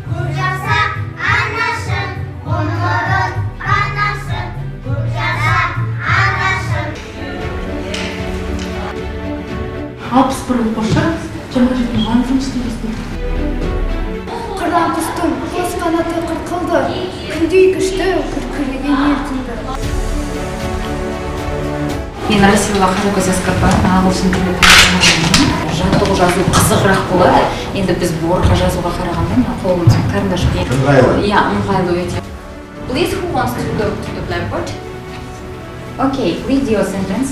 Көп жаса, анашым, ғұмырың панашым, көп жаса, анашым. 61 оқушы, 27 мұғалім жұмыс істейді. Қыран құстың қос қанаты қырқылды, күндей күшті күркіреген ел тынды. Мен Расилова Қаракөз Асқарбаевна, ағылшын тілі пәні. Жаттығу жазу қызығырақ болады. Енді біз бордқа жазуға қарағанда мына қолымыз карандашпен. Ыңғайлы. Иә, ыңғайлы өте. Please, who wants to go to the blackboard? Okay, read your sentence.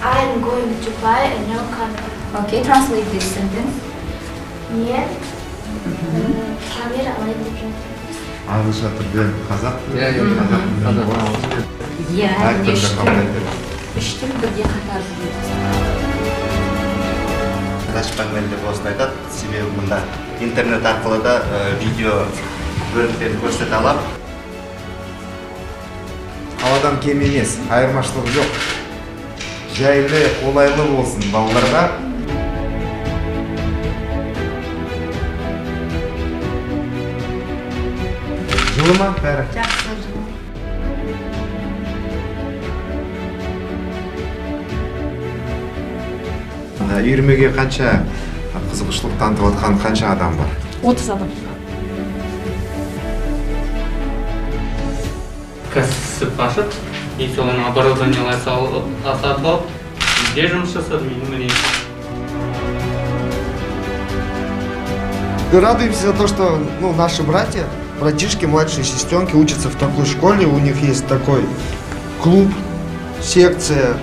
I'm going to buy a new camera. Okay, translate this sentence. Мен камера алайын деп жатырмын. Ағылшын тілден қазақ тілі, қазақ тілінен ағылшын. Иә, Әртүрлі үш тіл. Қабылдайды. Үш тіл бірге қатар жүреді. Touch панель деп осыны айтады, себебі мында интернет арқылы да видео бөлімдерін көрсете аламын. Қаладан кем емес, айырмашылығы жоқ. Жайлы, қолайлы болсын балаларға. Жылы ма бәрі? Жақсы, жылы. Үйірмеге қанша қызығушылық танытып жатқан, қанша адам бар? 30 адам. Кәсіп ашып, и соған оборудованиелар сатып алып, үйде жұмыс жасадым, міне. Радуемся за то, что, ну, наши братья, братишки, младшие сестренки учатся в такой школе, у них есть такой клуб, секция.